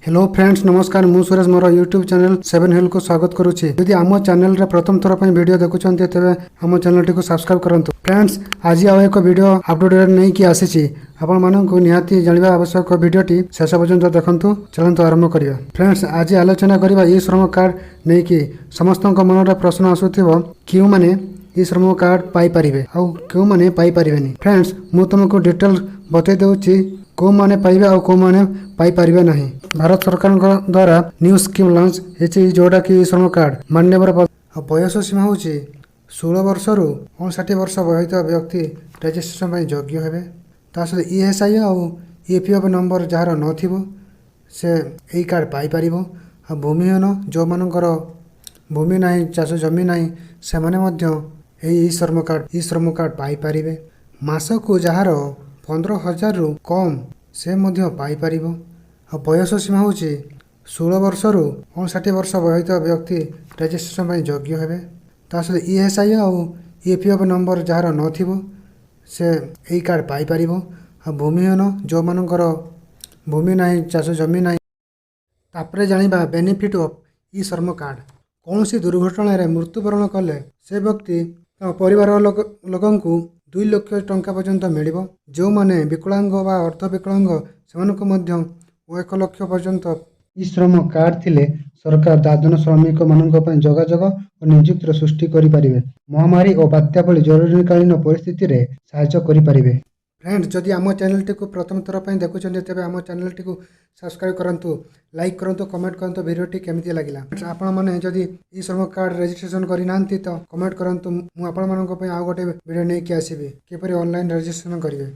Hello friends, ନମସ୍କାର। ମୁଁ ସୁରେଶ, ମୋର ୟୁଟ୍ୟୁବ୍ ଚ୍ୟାନେଲ୍ ସେଭେନ୍ ହିଲ୍କୁ ସ୍ୱାଗତ କରୁଛି। ଯଦି ଆମ ଚ୍ୟାନେଲରେ ପ୍ରଥମ ଥର ପାଇଁ ଭିଡ଼ିଓ ଦେଖୁଛନ୍ତି, ତେବେ ଆମ ଚ୍ୟାନେଲଟିକୁ ସବସ୍କ୍ରାଇବ୍ କରନ୍ତୁ। ଫ୍ରେଣ୍ଡସ୍, ଆଜି ଆଉ ଏକ ଭିଡ଼ିଓ ଅପଲୋଡ଼ ନେଇକି ଆସିଛି। ଆପଣମାନଙ୍କୁ ନିହାତି ଜାଣିବା ଆବଶ୍ୟକ ଭିଡ଼ିଓଟି ଶେଷ ପର୍ଯ୍ୟନ୍ତ ଦେଖନ୍ତୁ। ଚାଲନ୍ତୁ ଆରମ୍ଭ କରିବା। ଫ୍ରେଣ୍ଡସ୍, ଆଜି ଆଲୋଚନା କରିବା ଇ ଶ୍ରମ କାର୍ଡ଼ ନେଇକି। ସମସ୍ତଙ୍କ ମନରେ ପ୍ରଶ୍ନ ଆସୁଥିବ, କେଉଁମାନେ ଇ ଶ୍ରମ କାର୍ଡ଼ ପାଇପାରିବେ ଆଉ କେଉଁମାନେ ପାଇପାରିବେନି? ଫ୍ରେଣ୍ଡସ୍, ମୁଁ ତୁମକୁ ଡିଟେଲ୍ ବତାଇ ଦେଉଛି, କେଉଁମାନେ ପାଇବେ ଆଉ କେଉଁମାନେ ପାଇପାରିବେ ନାହିଁ। ଭାରତ ସରକାରଙ୍କ ଦ୍ୱାରା ନ୍ୟୁ ସ୍କିମ୍ ଲଞ୍ଚ ହେଇଛି, ଯେଉଁଟାକି ଇ ଶ୍ରମ କାର୍ଡ଼। ମାନ୍ୟବର ଆଉ ବୟସ ସୀମା ହେଉଛି 16 ବର୍ଷରୁ 59 ବର୍ଷ ବୟସ ବ୍ୟକ୍ତି ରେଜିଷ୍ଟ୍ରେସନ ପାଇଁ ଯୋଗ୍ୟ ହେବେ। ତା ସହିତ ଇଏସ୍ଆଇ ଆଉ ଇପିଏଫ୍ ନମ୍ବର ଯାହାର ନଥିବ, ସେ ଏଇ କାର୍ଡ଼ ପାଇପାରିବ। ଆଉ ଭୂମିହୀନ, ଯେଉଁମାନଙ୍କର ଭୂମି ନାହିଁ, ଚାଷ ଜମି ନାହିଁ, ସେମାନେ ମଧ୍ୟ ଏହି ଇ ଶ୍ରମ କାର୍ଡ଼ ପାଇପାରିବେ। ମାସକୁ ଯାହାର 15,000ରୁ କମ୍, ସେ ମଧ୍ୟ ପାଇପାରିବ। ଆଉ ବୟସ ସୀମା ହେଉଛି 16 ବର୍ଷରୁ 59 ବର୍ଷ ବୟସ ବ୍ୟକ୍ତି ରେଜିଷ୍ଟ୍ରେସନ ପାଇଁ ଯୋଗ୍ୟ ହେବେ। ତା ସହିତ ଇଏସ୍ଆଇ ଆଉ ଇପିଏଫ୍ ନମ୍ବର ଯାହାର ନଥିବ, ସେ ଏଇ କାର୍ଡ଼ ପାଇପାରିବ। ଆଉ ଭୂମିହୀନ, ଯେଉଁମାନଙ୍କର ଭୂମି ନାହିଁ, ଚାଷ ଜମି ନାହିଁ। ତାପରେ ଜାଣିବା ବେନିଫିଟ୍ ଅଫ୍ ଇ ଶ୍ରମ କାର୍ଡ଼। କୌଣସି ଦୁର୍ଘଟଣାରେ ମୃତ୍ୟୁବରଣ କଲେ ସେ ବ୍ୟକ୍ତି ତାଙ୍କ ପରିବାର ଲୋକଙ୍କୁ 2 ଲକ୍ଷ ଟଙ୍କା ପର୍ଯ୍ୟନ୍ତ ମିଳିବ। ଯେଉଁମାନେ ବିକଳାଙ୍ଗ ବା ଅର୍ଦ୍ଧ ବିକଳାଙ୍ଗ, ସେମାନଙ୍କୁ ମଧ୍ୟ 1 ଲକ୍ଷ ପର୍ଯ୍ୟନ୍ତ। ଇ ଶ୍ରମ କାର୍ଡ଼ ଥିଲେ ସରକାର ଦାଦନ ଶ୍ରମିକମାନଙ୍କ ପାଇଁ ଯୋଗାଯୋଗ ଓ ନିଯୁକ୍ତିର ସୃଷ୍ଟି କରିପାରିବେ। ମହାମାରୀ ଓ ବାତ୍ୟା ଭଳି ଜରୁରୀକାଳୀନ ପରିସ୍ଥିତିରେ ସାହାଯ୍ୟ କରିପାରିବେ। ଫ୍ରେଣ୍ଡ, ଯଦି ଆମ ଚ୍ୟାନେଲଟିକୁ ପ୍ରଥମ ଥର ପାଇଁ ଦେଖୁଛନ୍ତି, ତେବେ ଆମ ଚ୍ୟାନେଲଟିକୁ ସବସ୍କ୍ରାଇବ୍ କରନ୍ତୁ, ଲାଇକ୍ କରନ୍ତୁ, କମେଣ୍ଟ କରନ୍ତୁ ଭିଡ଼ିଓଟି କେମିତି ଲାଗିଲା। ଆପଣମାନେ ଯଦି ଇ ଶ୍ରମ କାର୍ଡ଼ ରେଜିଷ୍ଟ୍ରେସନ କରିନାହାନ୍ତି ତ କମେଣ୍ଟ କରନ୍ତୁ। ମୁଁ ଆପଣମାନଙ୍କ ପାଇଁ ଆଉ ଗୋଟେ ଭିଡ଼ିଓ ନେଇକି ଆସିବି, କିପରି ଅନଲାଇନ୍ ରେଜିଷ୍ଟ୍ରେସନ କରିବେ।